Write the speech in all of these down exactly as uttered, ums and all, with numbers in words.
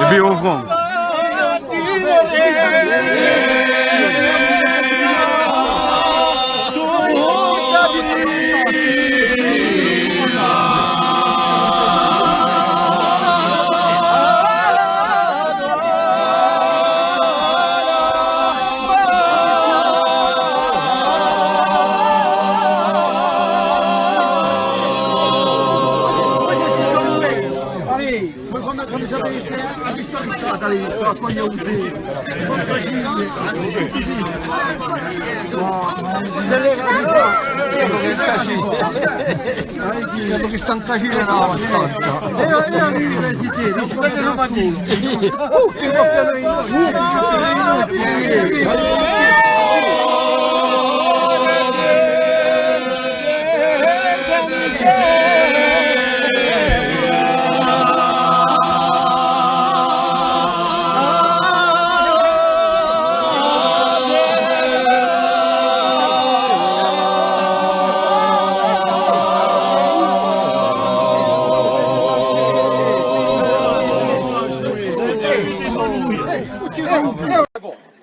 Et puis au front. Allez,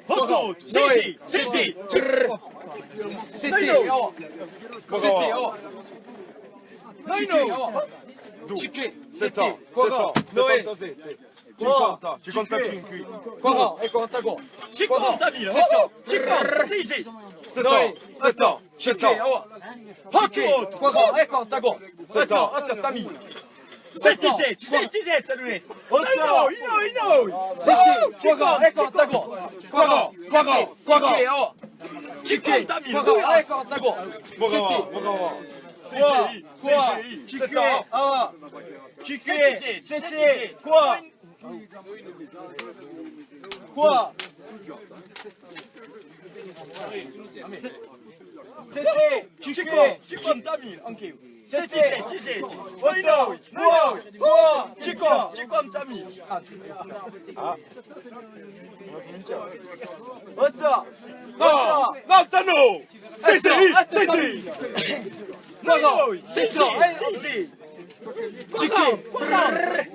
Hot, hot, si, si, si, si. Sette, oh. Sette, oh. Cinque, oh. Cinque, sette, quarante, Noè. Settantasette. Cinquanta, cinquantacinque. Quarante, è quarantaquattro. Cinquantamila, sette, oh. Cinquanta, si, si. Sette, Noè. Sette, sette. Cinque, oh. Cinque, quarante, è quarantaquattro. Sette, ottantamila. Sette, sette, sette, sette, Lunetta. Noi, noi, noi, noi. Sette, quarante, è quarantaquattro. Quarante, quarante, quarante. Cinque, oh. Cinquantamila. Cinque, quarante, è quarantaquattro. Sette. Quoi, quoi, quoi. Cinque, sette, sette, quoi. Quoi. Sette, cinque, cinquantamila, ancu. Sette, sette, sette. Otto, nove, nove, cinque, cinquantamila. Otto. No, no, no, no. Sì, sì, sì, sì. Noi, noi, sì, sì, sì, sì. Quarante, quarante.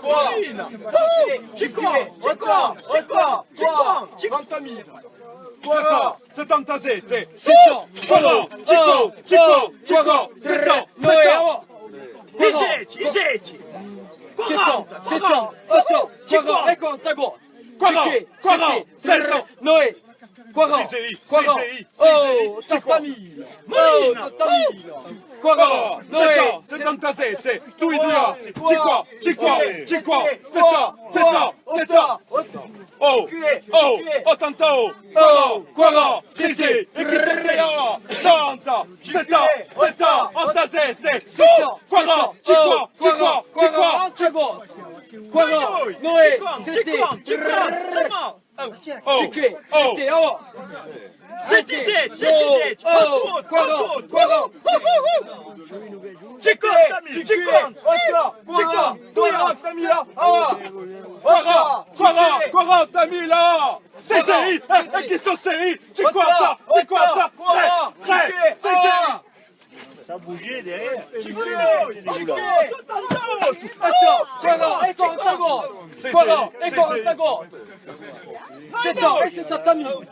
Quoi ? Cinque, cinque, cinque, cinquantamila. Quoi ? Settantasette. Sette. Quarante, cinque, cinque, cinque, sette, sette. Dix-sept, dix-sept. Quarante, quarante, otto, cinquanta, quarante, sette, sette, nove. Quarante, quarante, oh, ottantamila. Oh, ottantamila. Quarante, nove, settantasette, dui, dui, cinque, cinque, cinque, sette, sette, sette, oh, oh, ottanta, oh, quarante, quarante, sette, sette, quarante, sette, sette, ottantasette, quarante, cinque, cinque, cinque, quarante, nove, sette, cinquanta, cinquanta, cinquanta. Oh, oh. Sette, sette, oh. Sette, sette, sette, sette. Oh, oh, quarante, quarante. Cinquanta mila, cinquanta. Cinquanta, quaranta mila. Ah. Quaranta, quaranta, quaranta mila. Sei, sei, eh, eh, chì sò sei? Cinquanta, cinquanta, trè, trè, sei, sei. Ça bougeait derrière. Attends, quarante, quarante, quarante. Quarante, quarante, quarante. Sept cents, eh, sept cents mille.